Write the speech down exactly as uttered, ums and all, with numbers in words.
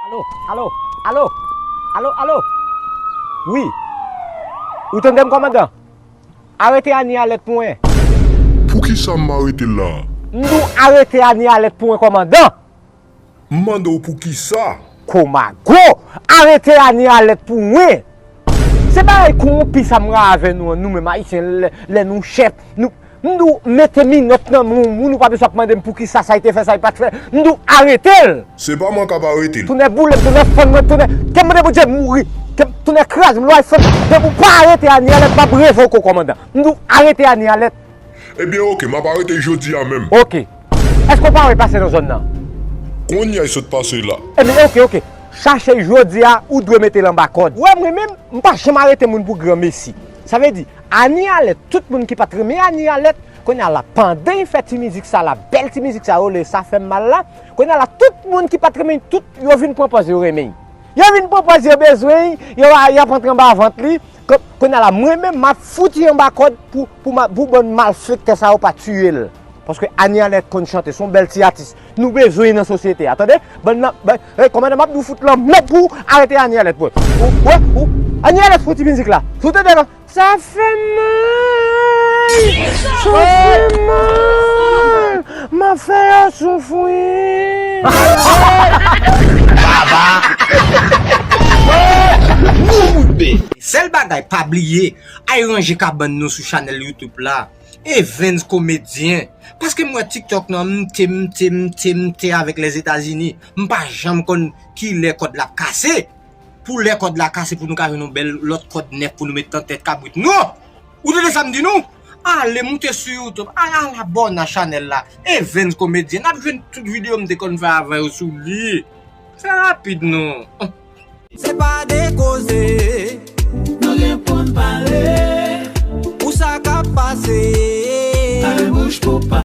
Alo, alo, alo, alo, alo. Wi. Ou tande m, kòmandan? Arete Ani Alèt pou mwen. Poukisa m arete l la? M di w arete Ani Alèt pou mwen, kòmandan. M mande w poukisa? Komago, arete Ani Alèt pou mwen. Se bagay kowonpi sa m ra avè nou an, nou menm Ayisyen, lè, lè nou chèf, nou, m di w mete minòt nan men yon moun, ou pa bezwen ap mande m poukisa sa l te fè, sa l pa t fè. M di w arete l. Se pa mwen k ap arete l. Tonnè boule m, tonnè fann mwen, tonnè, ke m mande Bondye mouri, ke m, tonnè kraze m, lwa fann, depi w pa arete Ani Alèt, m ap reve w kou kòmandan. M di w arete Ani Alèt. Ebyen oke, m ap arete jodi a menm. Oke. Èske w pa wè l pase nan zòn nan? Kounye a l sot pase la. Ebyen oke, oke. Chache jodi a, ou dwe mete l anba kòd. Ou wè mwen menm, m pa janm arete moun pou granmesi. Sa vle di, Ani Alèt, tout moun ki pa t renmen Ani Alèt, kounye a la, pandan l fè ti mizik sa la, bèl ti mizik sa yo, le sa fè m mal la, kounye a la, tout moun ki pa t renmen l, tout yo vin pran pòz yo renmen l. Yo vin pran pòz yo bezwen l, yo, y ap antre anba vant li. Ko-, kounye a la, mwen menm, m ap fout li anba kòd pou, pou, ma-, pou bann malfektè sa yo pa tiye l. Paske Ani Alèt konn chante, se yon bèl ti atis. Nou bezwen l nan sosyete a, tande? Bann nan, bann, hey, kòmandan, m ap di w fout lanmèd pou w arete Ani Alèt, bro. Ou, ou, ou, Ani Alèt fè ti mizik la. Si w tande la, sa fè mal, sa fè mal, m ap fè yo soufri. Sèl bagay, pa bliye, al ranje kabann nou sou chanèl YouTube la, Evens Komedyen. Paske m wè TikTok nan mte, mte, mte, mte avèk Lèzetazini. M pa janm konn kilè kòd la ap kase. Pou lè kòd la kase, pou nou ka jwenn yon bèl lòt kòd nèf pou nou met nan tèt kabrit nou. Ou tande sa m di nou? Ale moute sou YouTube, al, al abòne a chanèl la. Evens Komedyen, n ap jwenn tout videyo m te konn fè avan yo sou li. Fè rapid non. Se pa de koze, nou gen pou n pale. Pou sa k ap pase, al bouch pou pa.